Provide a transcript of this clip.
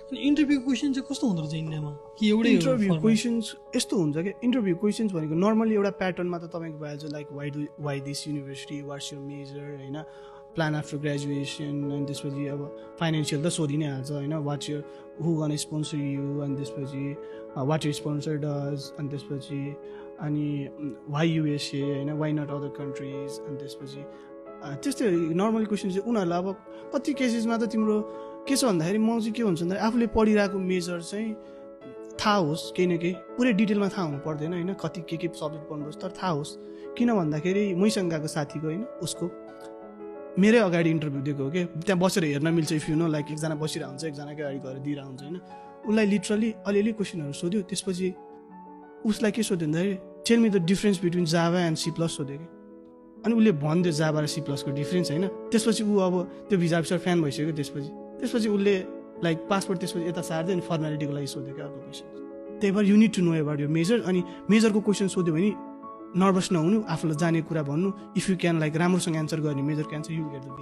अनि interview question चाहिँ कस्तो हुँदो रहेछ इन्डियामा कि एउटै इन्टरभ्यु क्वेसन्स यस्तो हुन्छ कि इन्टरभ्यु क्वेसन्स भनेको नर्मली एउटा प्याटर्नमा त तपाईँको भइहाल्छ like why this university what's your major होइन प्लान आफ्टर ग्रेजुएसन अनि त्यसपछि अब फाइनेन्सियल त सोधि नै हाल्छ होइन what's your who gonna sponsor you अनि त्यसपछि वाट योर स्पोन्सर डज अनि त्यसपछि अनि वाइ युएसए होइन वाइ नट अदर कन्ट्रिज अनि त्यसपछि त्यस्तै नर्मल क्वेसन चाहिँ उनीहरूलाई अब कति केसेसमा त तिम्रो के छ भन्दाखेरि म चाहिँ के हुन्छ भन्दाखेरि आफूले पढिरहेको मेजर चाहिँ थाहा होस् केही न केही पुरै डिटेलमा थाहा हुनु पर्दैन होइन कति के सब्जेक्ट पढ्नुपर्छ तर थाहा होस् किन भन्दाखेरि मैसँग गएको साथीको होइन उसको मेरै अगाडि इन्टरभ्यू दिएको हो कि त्यहाँ बसेर हेर्न मिल्छ इफ यु नो लाइक एकजना बसिरहेको हुन्छ एकजनाकै अगाडि गएर दिइरहेको हुन्छ होइन उसलाई लिटरली अलिअलि क्वेसनहरू सोध्यो त्यसपछि उसलाई के सोध्यो भन्दाखेरि tell me the difference between Java and C plus सोध्यो कि अनि उसले भनिदियो जाभा र सी प्लसको डिफ्रेन्स होइन त्यसपछि ऊ अब त्यो भिजा अफिसर फ्यान भइसक्यो त्यसपछि उसले लाइक पासपोर्ट त्यसपछि यता सार्दै अनि फर्मालिटीको लागि सोध्यो क्या अर्को क्वेसन त्यही भएर you need to know about यो मेजर अनि मेजरको क्वेसन सोध्यो भने नर्भस नहुनु आफूलाई जाने कुरा भन्नु इफ यु क्यान लाइक राम्रोसँग एन्सर गर्ने मेजरको एन्सर यु गेट द